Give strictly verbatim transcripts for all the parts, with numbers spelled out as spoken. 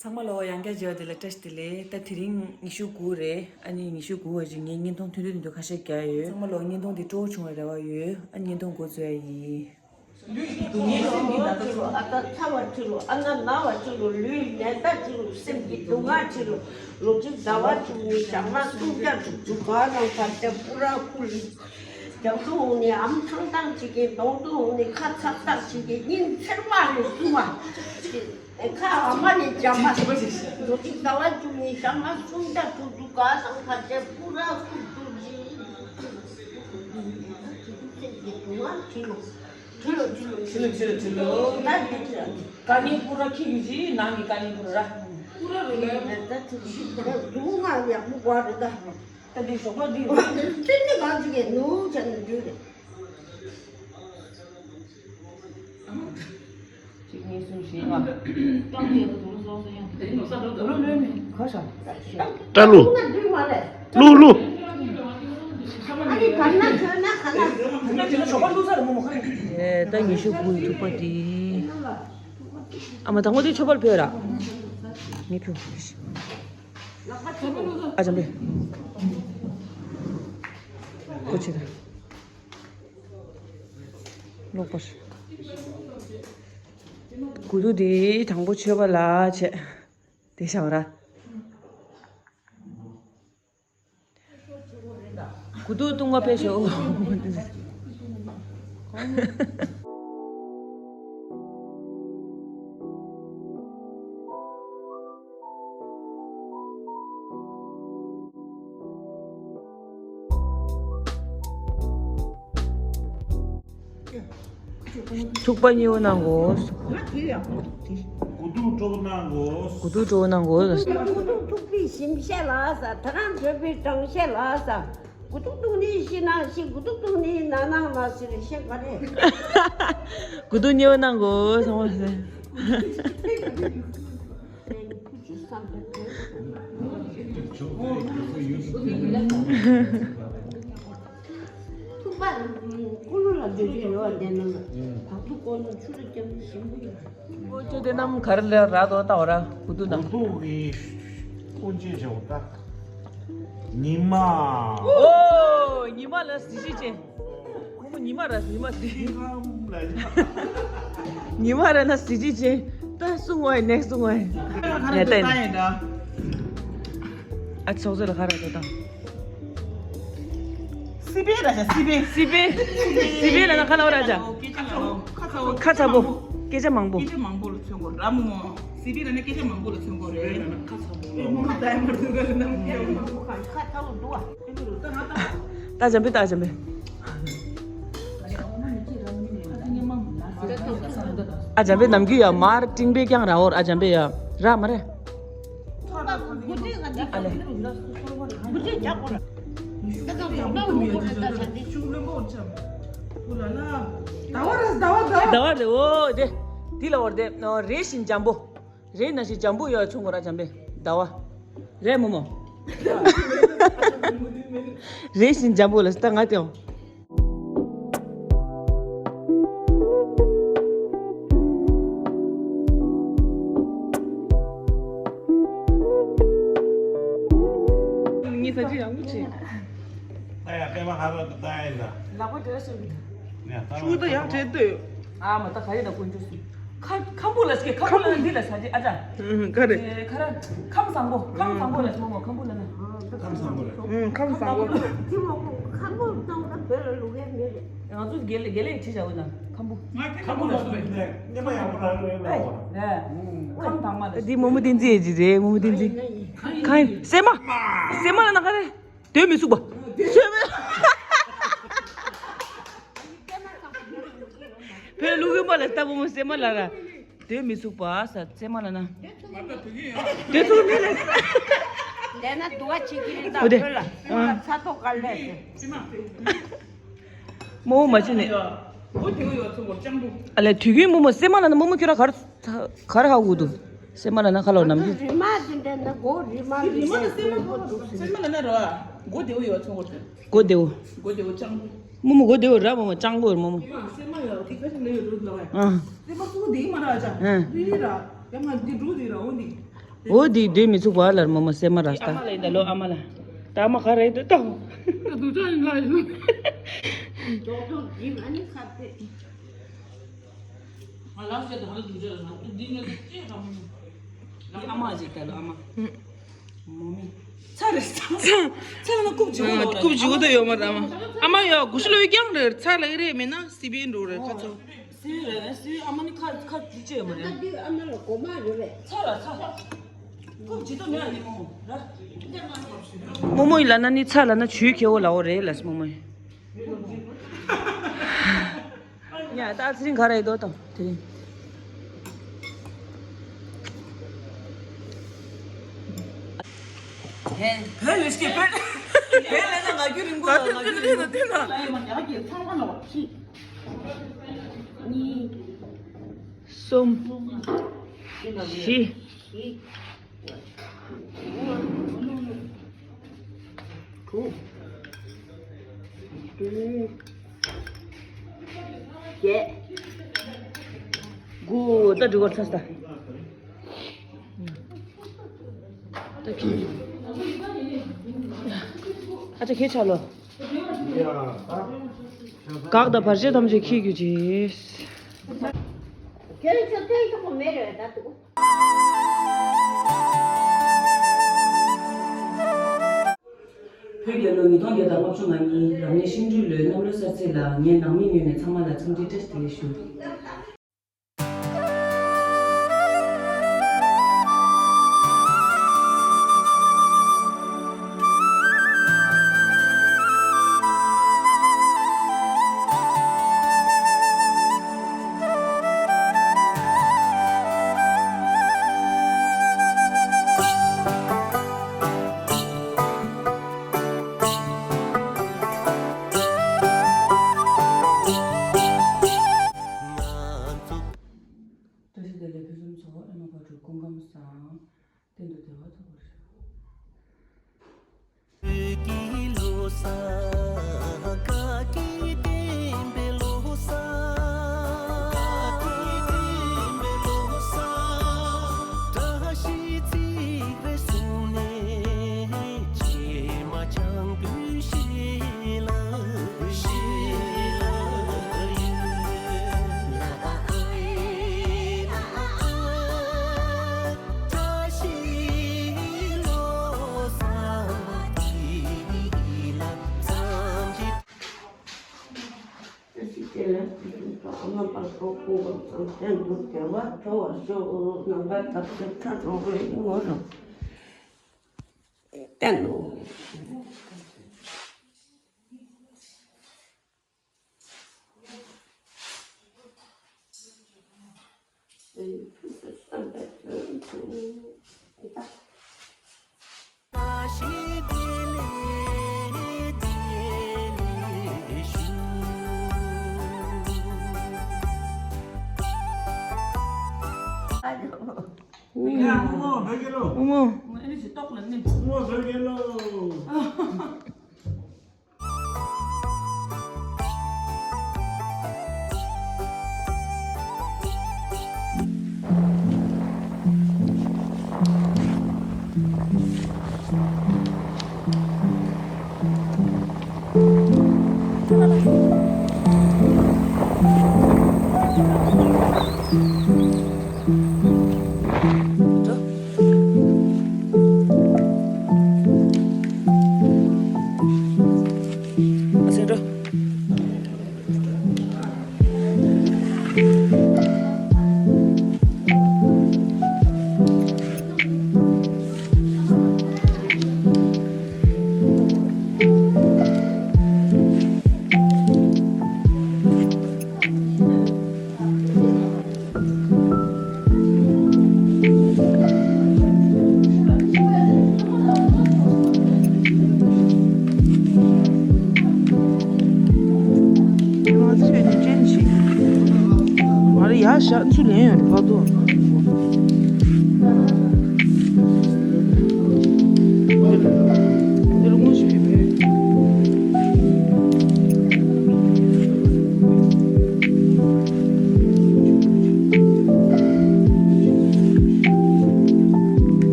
ཚང་མ་ལ་ཡང་བསྐྱར་མཇལ་བ་དེ་ལ་བཀྲ་ཤིས་བདེ་ལེགས། ད་དེ་རིང་ཉི་ཤུ་དགུ་རེད། ཨ་ནི་ཉི་ཤུ་དགུ་བ་ཅིག་ངས་བརྙན་ཐུང་ཐུང་ཐུང་ཐུང་ཐུང་ཁ་ཤས་རྒྱག་ཡོད། ཚང་མ་ལ་བརྙན་ཐུང་དེ་སྤྲོ་བོ་བྱུང་བའི་རེ་བ་ཡོད། ཨ་ནི་བརྙན་ཐུང་འགོ་འཛུགས་ཡ་ཡིན། ལུས་ཀྱི་སྡུག་བསྔལ་སེམས་ཀྱི་ན་ཚ་ཁྲིད་རོགས། ཨ་སྟག་ཚ་བ་ཁྲིད་རོགས། ཨ་ན་ན་བ་ཁྲིད་རོགས། ལུས་ནད་རྟགས་ཁྲིད་རོགས། སེམས་ཀྱི་སྡུག་བསྔལ་ཁྲིད་རོགས། ལོ་གཅིག་ཟླ་བ་བཅུ་གཉིས་ཞག་མ་སུམ་བརྒྱ་དྲུག་ཅུ་ག་རང་ཕར་ཏེ་པུ་ར་ཁུ་ལི། རྒྱབ་ཏུ་འོང་ནས་ཨམ་ཐང་ཐང་བྱེད་མཁན། གདོང་དུ་འོང་ནས་ཁ་ཚག་ཚག་བྱེད་མཁན། སྙིང་ཚེར་མ་ནས་བཙུམ་པ། ཁ་ཨ་མ་ནས་འཇམ་པ། ལོ་གཅིག་ཟླ་བ་བཅུ་གཉིས་ཞག་མ་སུམ་བརྒྱ་དྲུག་ཅུ་ག་ཚང་ཁ་ཆེ་པུ་ར་ཁུ་ཏུ་ཇི། ཁྱེད་ཀྱི་དུང་བ་ཁྲིད་ལོ། ཁྲིད་ལོ་ཁྲིད་ལོ་ཁྲིད་ལོ་ཁྲིད་ལོ་ཁྲིད་ལོ། ད་ཁྲིད་ལོ། ཀ་ནི་པུ་ར་ཁྱེད་ཀྱི་ཇི་ནང་གི་ཀ་ནི་པུ་ར། པུ་ར་རུ་ལ། ད་ཁྲིད་ལོ། ད་དུང་ང་ཡག་པོ་གོ་རེད་ད། ད་འདི་ཞོགས་པ་འདི། ཁྲིད་ནི་ག་ཅིག་གི་ནུ་ཆ་ནི་འདུག་རེད། གཅིག་གཉིས་གསུམ་བཞི་ལྔ། སྐྲ་ལུ། ལུ་ལུ། ད་ཉི་ཤུ་དགུ་ཡི་ཐུག་པ་དེ། ཨ་མ་དང་པོ་དེ་མཆོད་པར་ཕེབས་ར། ངས་ཕེབས། ཨ་ཅམ་པས། ཀོ་ཆེ་ད། ལོག་པར། དགུ་ཐུག་དེ་དང་པོ་མཆོད་པ་ལ་བྱས། དེ་བཞག་ར། དགུ་ཐུག་བཏུང་བ་ཕེབས་ཤོག་ཐུག་པ་གཉིས་པོ་གནང་དགོས། དགུ་ཐུག་གྲོགས་གནང་དགོས། དགུ་ཐུག་གྲོགས་གནང་དགོས། དགུ་ཐུག་ཐུག་པའི་ཞིམ་ཤས་ལ་ཟ། ད་རང་བརྗོད་པའི་གྲང་ཤས་ལ་ཟ། དགུ་ཐུག་ཐུག་ནི་ཤི་ན་ཤི། དགུ་ཐུག་ཐུག་ནི་ན་ན་མ་ཟེར་ཤེས་ག་རེ། དགུ་ཐུག་གཉིས་པོ་གནང་དགོས་ཚང་མ་ཟེར། ཐུག་པ་ཀུ་ལུ་ལ་འདོད་ཀྱི་ཡོད་བ་དེ་ནང་ལ་བག་ཐུག་ཀོ་ནོ་ཆུ་ལ་སྐྱབས་ཤིང་བུ་ཡོད། ཨོ་ཅོ་དེ་རྣམས་ག་རེ་ལ་རག་དོ་ལྟ་བ་ར་དགུ་ཐུག་ན། དགུ་ཐུག་གི་ཀུན་སྤྱོད་བྱེད་འོ་ད། ཉི་མ། ཨོ་ཉི་མ་ལ་གཟི་བརྗིད་ཅན། ཁོ་མོ་ཉི་མ་ར་ཉི་མ་གཟི། ཉི་མ་ར་ན་གཟི་བརྗིད་ཅན། ད་སྲུང་བ་ཡིན་ནས་སྲུང་བ་ཡིན། ནས་ད་ཡིན། ཨ་ཚོགས་གཙོ་ལ་ཁ་ར་དོ་དང་། སི་པན་ར་ཅག་སི་པན། སི་པན། སི་པན་ལ་ན་ཁ་ལ་བ་ར་ཅག་ཁ་ཚ་པོ། སྐད་ཆ་མང་པོ། སྐད་ཆ་མང་པོ་ལ་མཚོན་གོ་ར་མོ་མོ། སི་པན་ལ་ན་སྐད་ཆ་མང་པོ་ལ་མཚོན་གོ་རེད། ཁ་ཚ་པོ། མོ་མོ་ད་ཡ་མར་དུ་ག་ལ་ན་མོ་ཡ་མོ། ཁ་ཚ་པོ་འདུག་ཨ། ད་འཇམ་པོ་ད་འཇམ་པོ། ཨ་འཇམ་པོ་ནམ་རྒྱུན་ཡ་མར་ཀྲིང་པེ་ཀྱང་ར་འོར་ཨ་འཇམ་པོ་ཡ་ར་མ་རེད། ཟླ་བ་རེད་འོ་དེ། དེ་ལ་འོར་དེ་རེ་ཞིང་འཇམ་པོ། རེ་ན་ཞིང་འཇམ་པོ་ཡོད་ཆུང་གོ་ར་འཇམ་པོ་ཟླ་བ། རེད་མོ་མོ། རེ་ཞིང་འཇམ་པོ་ལ་ད་ང་དེའོ། ངའི་ས་ཆ་ཡག་པོ་བྱས། ད་ཡ་པད་མ་ཧ་ར་ད་ད་ཡ་ད། ལག་པ་དེ་ལ་ཤོར་གི་འདུག་ཤུ་ད་ཡང་བྲེལ་འདོད། ཨ་མ་ད་ག་རེ་ད་དཀོན་མཆོག་གསུམ། ཁ་ཁམ་བུ་ལ་སྐྱེ་ཁམ་བུ་ལ་འདི་ལ་ས་ཆ་ཨ་ཅག་ག་རེ། ཁ་ར་ཁམ་བཟང་པོ་ཁམ་བཟང་པོ་ལ་སོང་བ་ཁམ་བུ་ལ་ན། ཁམ་བཟང་པོ་ལ། ཁམ་བཟང་པོ། ཁམ་བུ་ལ་བོད་ལ་ལུག་ཡ་མེད་རེད། ང་ཚོ་དགེ་ལེགས་དགེ་ལེགས་བྱེད་བྱ་བ་ན་ཁམ་བུ། ཁམ་བུ་ལ་སོང་བས། ཉེ་མ་ཡག་པོ་རག་རེད་ལ། ཁམ་དང་མ་ལ། འདི་མོ་མོ་བསྟན་འཛིན་ཡེ་ཅི་རེད་མོ་མོ་བསྟན་འཛིན། ཁ་ཡིན་སེ་མ། སེ་མ་ལ་ན་ག་རེ། སྡོད་མི་ཚུགས་པ། སེ་མ། བོད་ལུག་ཡུམ་པ་ལ་ལྟ་བུ་མོ་སེ་མ་ལ་ར། སྡོད་མི་ཚུགས་པ་ས་སེ་མ་ལ་ན། སྡོད་ཚུགས་མི་ལ། ལས་ན་དུ་བ་ཆེ་གི་རེད་ད་འོ་དེ། བོད་ལ་བོད་ལ་ས་ཐོག་ག་ལས་ཟེར། མོ་མ་ཅི་ནས། མགོ་དེ་བོ་ཡོད་ཚོ་མགོ་ལྕང་བུ། ཨ་ལས་དུས་རྒྱུན་མོ་མོ་སེ་མ་ལ་ན་མོ་མོ་ཁྱོད་ར་གར། གར་ཧ་གོ་འདུག་སེ་མ་ལ་ན་ཁ་ལོ་ནམ་རྒྱུན། རི་མ་དེ་འདྲ་ན་མགོ་རི་མ་རི་མ་ན་སེ་མ་མགོ་འདུག་སེ་མ་ལ་ན་ར་མགོ་དེ་བོ་ཡོད་ཚོ་མགོ་དེ། མགོ་དེ་བོ། མགོ་དེ་བོ་ཅང་པོ། མོ་མོ་མགོ་དེ་བོ་ར་མོ་མོ་ཅང་པོ་ར་མོ་མོ། སེ་མ་ཡ་དེ་ཁ་ཅིག་ལ་ཡོད་རུ་ལ་བ་ཡ། ཨ། སེ་མ་སུ་དེ་མ་ར་ཅང་། ཨ། རི་རི་ར་ཡ་མ་དེ་འགྲོ་དེ་ར་འོ་ནི། འོ་དེ་སྡོད་མི་ཚུགས་པ་ལར་མོ་མོ་སེ་མ་ར་ས་ད། ཨ་མ་ལ་ཡིན་ད་ལོ་ཨ་མ་ལ། ད་ཨ་མ་ག་རེ་ཡིན་ད་ལྟ། ད་དུ་ཅག་ཡིན་ལ་ཡིན། ང་ལགས་སེ་ད་ཧ་ལ་དུ་ཅག་ལ་ང་འདི་ནས་ཅེས་ཧ་མོ། ཨ་མ་ཅིག་ད་ལོ་ཨ་མ། མོ་མི། ཚ་རེད་ཚ། ཚ་ལ་ན་རྐུབ་ཇི་གོ་ད་ཡོད། རྐུབ་ཇི་གོ་ད་ཡོད་མ་རེད་ཨ་མ། ཨ་མ་ཡོད་གུ་ཤི་ལོ་ཡི་རྐྱང་རེད། ཚ་ལ་ཡི་རེད་མིན་ན་སི་པི་ཨིན་འགྲོ་རེད་ཁ་ཚོ། སི་པི་རེད་སི་པི་ཨ་མ་ནི་ཁ་ཁ་ཇི་ཅི་ཡོད་མ་རེད། ད་འདི་ཨ་མ་ལ་གོ་མ་རེད་བས། ཚ་ར་ཚ། རྐུབ་ཇི་ཏོ་མེད་ཨ་ནི་མོ་ར། རྨོ་མོ་ཡི་ལ་ན་ནི་ཚ་ལ་ན་ཆུའི་ཁེ་བོ་ལ་འོ་རེད་ལ་རྨོ་མོ་ཡི། ཡ་ད་ཚེ་རིང་ག་རེ་ཡོད་དམ་དེ་རིང་། བོད་ལས་ཀྱི་བོད། བོད་ལས་ན་ང་རྒྱུད་རིང་པོ་ལ་ང་རྒྱུད་རིང་པོ། གསུམ། བཞི། དྲུག་བདུན། བརྒྱད། དགུ། ད་འགྲིག་གོ་ཚ་ས། ད་ཁྱི། ཨ་ཅག་ཁྱི་ཆ་ལོ། གག་དང་བར་ཆད་ཐམས་ཅད་ཁྱི་རྒྱུ་ཅིས། ཁྱོད་ཚོ་ཐོན་ཐུབ་པ་མེད་རེད་ད་དུ། བོད་རྒྱལ་ལོ་ཉིས་སྟོང་བརྒྱ་དང་ལྔ་བཅུ་ང་གཉིས་རབ་གནས་ཤིང་འབྲུག་ལོའི་གནམ་ལོ་གསར་ཚེས་ལ་ངས་ནང་མི་ངོས་ནས་ཚང་མ་ལ་འཚམས་འདྲི་བཀྲ་ཤིས་བདེ་ལེགས་ཞུ། བཀྲ་ཤིས་བདེ་ལེགས་ཕུན་སུམ་ཚོགས། ཨེ་མ་བག་དྲོ་སྐུ་ཁམས་བཟང་། གཏན་དུ་བདེ་བ་ཐོབ་པར་ཤོག།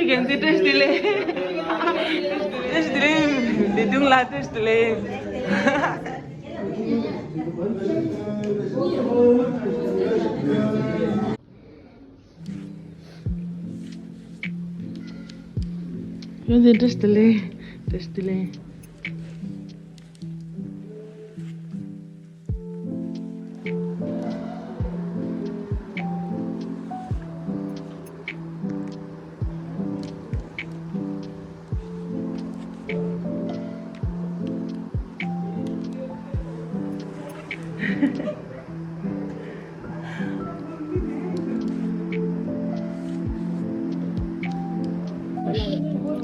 རྒན་ཚེ་བཀྲ་ཤིས་བདེ་ལེགས། བཀྲ་ཤིས་བདེ་ལེགས། ལི་ཐུང་ལགས་བཀྲ་ཤིས་བདེ་ལེགས། རྒན་ཚེ་བཀྲ་ཤིས་བདེ་ལེགས། བཀྲ་ཤིས་བདེ་ལེགས།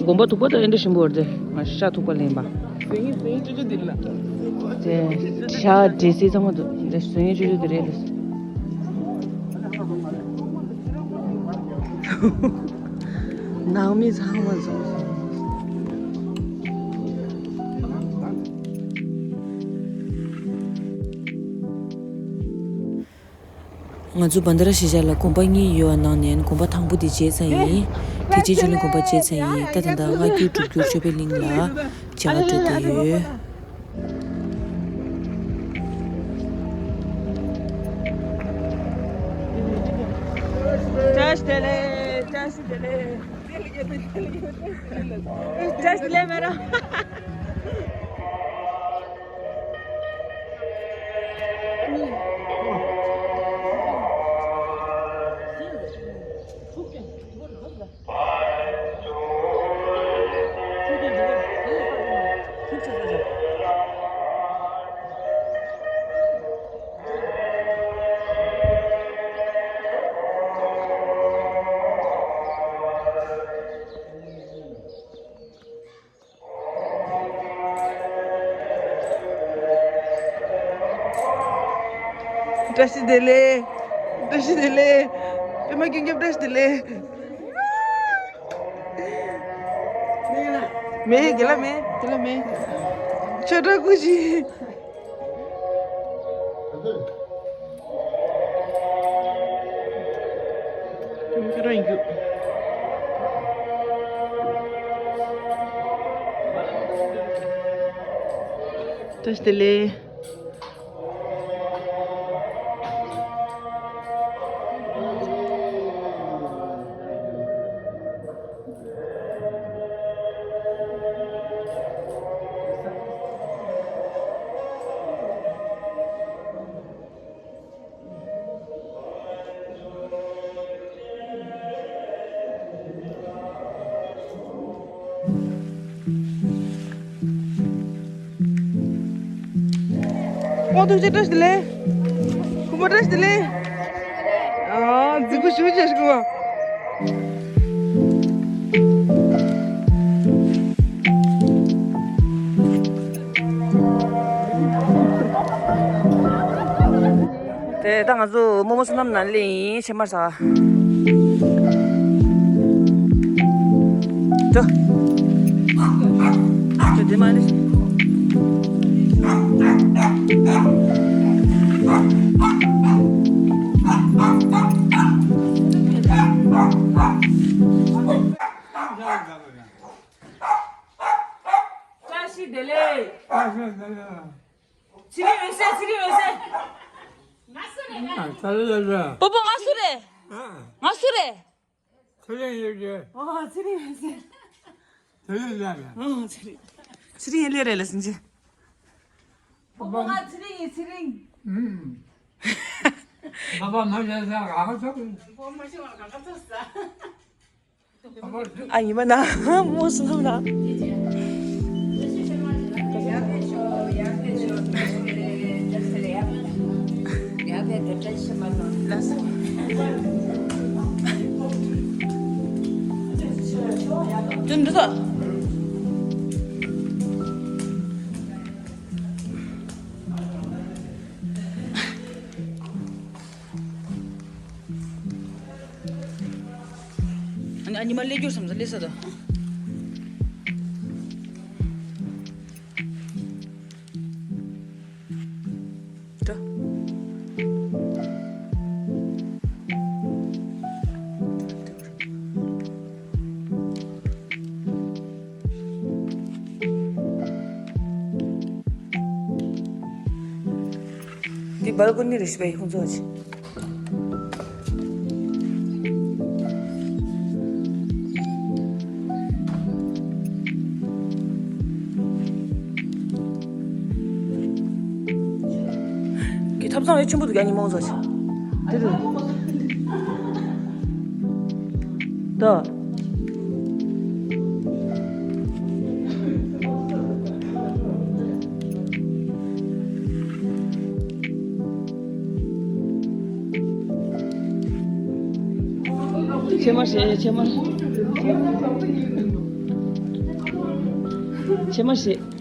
དགོན་པ་ཐུག་པ་དང་ཨེ་འདྲ་ཞིམ་པོ་རེད་དེ། ང་ཤ་ཐུག་པ་ལེན་པ། ཟིང་ངེ་ཟིང་ངེ་ཅོ་ཅོ་འདི་ལ། དེ་ཤ་འདྲེས་སི་ཚང་མ་འདུག་དེ་ཟིང་ངེ་ཅོ་ཅོ་འདི་རེད་ལས། ནང་མི་ཚང་མ་འཛོམས་སོང་། ང་ཚོ་བན་དྷ་ར་གཞིས་ཆགས་ལ་དགོན་པ་གཉིས་ཡོད་པ་ནང་ནས་དགོན་པ་དང་པོ་དེ་མཇལ་ཚར་ཡིན། དེ་རྗེས་ཆོས་གླིང་དགོན་པ་མཇལ་ཚར་ཡིན། ད་ད་ལྟ་སྔ་འགྱུར་སྒྲུབ་བརྒྱུད་ཆོས་འཕེལ་གླིང་ལ་མཇལ་ཁ་སྤྲོད་བསྡད་ཡོད། བཀྲ་ཤིས་བདེ་ལེགས། བཀྲ་ཤིས་བདེ་ལེགས། བཀྲ་ཤིས་བདེ་ལེགས་མེ་ར། བཀྲ་ཤིས་བདེ་ལེགས། བཀྲ་ཤིས་བདེ་ལེགས། པད་མ་ཀུན་ཁྱབ་བཀྲ་ཤིས་བདེ་ལེགས། མེ་དགེ་ལ་མེ་དགེ་ལ་མེ། ཆོས་གྲྭ་སྐུ་མཁྱེན། ཁྱོད་རང་རྒྱུགས། བཀྲ་ཤིས་བདེ་ལེགས། ཨོ་ཐུགས་རྗེ་བཀྲ་ཤིས་བདེ་ལེགས། སྐུ་ངོ་བཀྲ་ཤིས་བདེ་ལེགས། ཨ་རྫིག་པོ་ཞུ་བྱས་སྐུ་ངོ། དེ་ད་ང་ཚོ་རྨོ་མོ་བསོད་ནམས་ནང་སླེབས་ཡིན། ཕྱེ་མར་ཟ། ཅོ། ཅོ་དེ་མ་རེད། བཀྲ་ཤིས་བདེ་ལེགས། བཀྲ་ཤིས་བདེ་ལེགས། ཚེ་རིང་འོད་ཟེར། ཚེ་རིང་འོད་ཟེར། ཨ། ད་ལྟ་ལ་ལ། པོ་པོ་ང་སུ་རེད། ཨ། ང་སུ་རེད། ཚེ་རིང་ཡོད་རེད། ཨོ་ཚེ་རིང་འོད་ཟེར། ཚེ་རིང་ལ་ལ། ཨོ་ཚེ་རིང་། ཚེ་རིང་ལས་རེད་ལ་སིང་ཅི། པོ་པོ་ང་ཚེ་རིང་ཡིན། ཚེ་རིང་། ཨུམ། པ་པ་མ་བྱས་ས་ག་ག་ཚོད། པོ་མ་བྱས་ས་ག་ག་ཚོད་ས། ཨ་ཉི་མ་ན་མོ་སུ་ནམ་ན། ཅུན་འདི་ཚོ། ཨ་ནི་ཨ་ཉི་མ་སླེབས་རྒྱུར་བསམ་ས་སླེབས་ས་དང་། འགྲོ། བལ་ཀོ་ནི་རེ་ཞིག་པའི་ཁོང་ཚོ་ཅི། གི་ཐབ་ཚང་ཡོད་ཆེན་པོ་འདུག་ཡ། ཉི་མ་ཚོ་ཅི། དེ་རུ། ད། ཕྱེ་མར་བྱེད། ཕྱེ་མར། ཕྱེ་མར་བྱེད།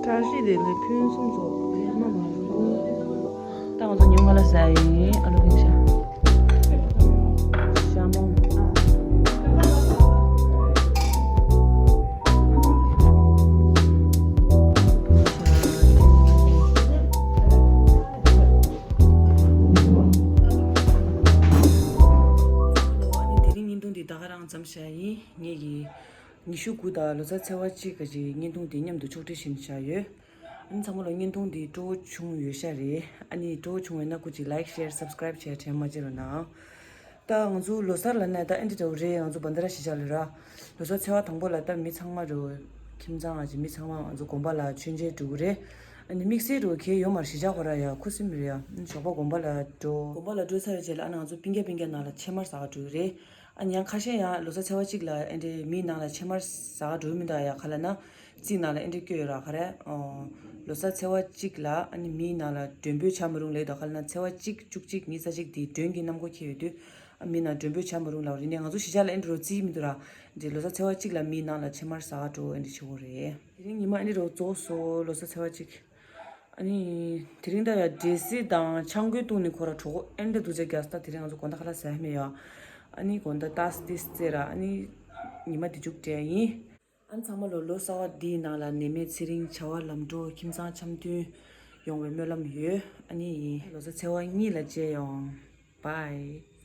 བཀྲ་ཤིས་བདེ་ལེགས་ཕུན་སུམ་ཚོགས་པའི་མ་མ་རུ། ད་ང་ཚོ་ཉིན་མོ་ལ་ཟ་ཡིན། ཨ་ལུ་གིན་ཤ། ཤ་མོ། ཨ་ནི་དེ་རིང་བརྙན་ཐུང་འདི་ད་ག་རང་མཚམས་བཞག་ཡིན། ངེད་ཀྱི་ཉི་ཤུ་དགུ་དང་ལོ་གསར་ཚེས་པ་གཅིག་གི་བརྙན་ཐུང་དེ་མཉམ་དུ་ཕྱོགས་སྒྲིག་བྱས་ནས་བཞག་ཡོད། ཨ་ནི་ཚང་མ་ལ་བརྙན་ཐུང་འདི་སྤྲོ་བོ་བྱུང་ཡོད་ཤག་རེད། ཨ་ནི་སྤྲོ་བོ་བྱུང་བས་ན་སྐུ་མཁྱེན་ལའིག་ཤེར་སབ་སི་ཀ་རའིབ་བྱས་དྲན་མ་བརྗེད་རོགས་གནང་། ད་ང་ཚོ་ལོ་གསར་ལབ་ན་ད་ཨེ་འདྲ་འདྲ་བོ་རེད། ང་ཚོ་བན་དྷ་ར་གཞིས་ཆགས་ལ་ར། ལོ་གསར་ཚེས་པ་དང་པོ་ལ་ད་མི་ཚང་མ་རུ། ཁྱིམ་ཚང་ཨ་ཅེ་མི་ཚང་མ་ང་ཚོ་དགོན་པ་ལ་མཆོད་མཇལ་འགྲོ་གི་རེད། ཨ་ནི་དམིགས་བསལ་རུ་གལ་ཡོད་མ་རེད། གཞིས་ཆགས་ཁོ་ར་ཡ་ཁུ་སིམ་རེད་ཡ། ཨ་ནི་ཞོགས་པ་དགོན་པ་ལ་འགྲོ། དགོན་པ་ལ་འགྲོ་ཚར་བའི་རྗེས་ལ་ཨ་ནི་ང་ཚོ་སྤུན་ཀྱག་སྤུན་ཀྱག་ནང་ལ་ཕྱེ་མར་ཟ་ག་འགྲོ་གི་རེད། ཨ་ནི་ཡང་ཁ་ཤས་ཡང་ལོ་གསར་ཚེས་པ་གཅིག་ལ་ཨེ་འདྲའི་མིའི་ནང་ལ་ཕྱེ་མར་ཟ་ག་འགྲོ་གི་མི་འདུག་ཡ། ག་ལབ་ན། རྩིས་ནང་ལ་ཨེ་འདྲ་བཀོད་ཡོད་ར། ག་རེ། ཨོ། ལོ་གསར་ཚེས་པ་གཅིག་ལ་ཨ་ནི་མིའི་ནང་ལ་མགྲོན་འབོད་བྱ་མི་རུང་ལབ་འདུག་ག་ལབ་ན་ཚེས་པ་གཅིག་བཅུ་གཅིག་ཉི་ཤུ་རྩ་གཅིག་དེ་མགྲོན་གྱི་གནམ་སྒོ་ཁེལ་ཡོད་དུས། ཨ་མིའི་ནང་མགྲོན་འབོད་བྱ་མི་རུང་ལབ་རེད། ནས་ང་ཚོ་གཞིས་ཆགས་ལ་ཨེ་འདྲ་རྩིས་མི་འདུག་ར། འདི་ལོ་གསར་ཚེས་པ་གཅིག་ལ་མིའི་ནང་ལ་ཕྱེ་མར་ཟ་ག་འགྲོ་ཨེ་འདྲ་བྱེད་དགོས་རེད། དེ་རིང་ཉི་མ་ཨེ་འདྲ་རུ་རྫོགས་སོང་། ལོ་གསར་ཚེས་པ་གཅིག་ཨ་ནི། དེ་རིང་ད་ཡ་འབྲས་སིལ་དང་ཆང་གོས་བཏུང་ནས་ཁོ་ར་གྲོད་ཁོག་ཨེ་འདྲ་འདུག་ཅེས་རྒྱག་ས། ད་དེ་རིང་ང་ཚོ་དགོང་དག་ཁ་ལག་ཟ་ཡ་མེད་ཡ། ཨ་ནི་དགོང་དག་ཏག་ཏག་ཟེར་ར། ཨ་ནི། ཉི་མ་འདི་མཇུག་སྒྲིལ་ཡ་ཡིན། ཨ་ནི་ཚང་མ་ལོ་ལོ་གསར་པ་འདིའི་ནང་ལ་ནད་མེད་ཚེ་རིང་བྱ་བ་ལམ་འགྲོ་ཁྱིམ་ཚང་འཆམ་མཐུན་ཡོང་བའི་སྨོན་ལམ་ཡོད། ཨ་ནི་ཡིན། ལོ་གསར་ཚེས་པ་གཉིས་ལ་མཇལ་ཡོང་། བཱའི།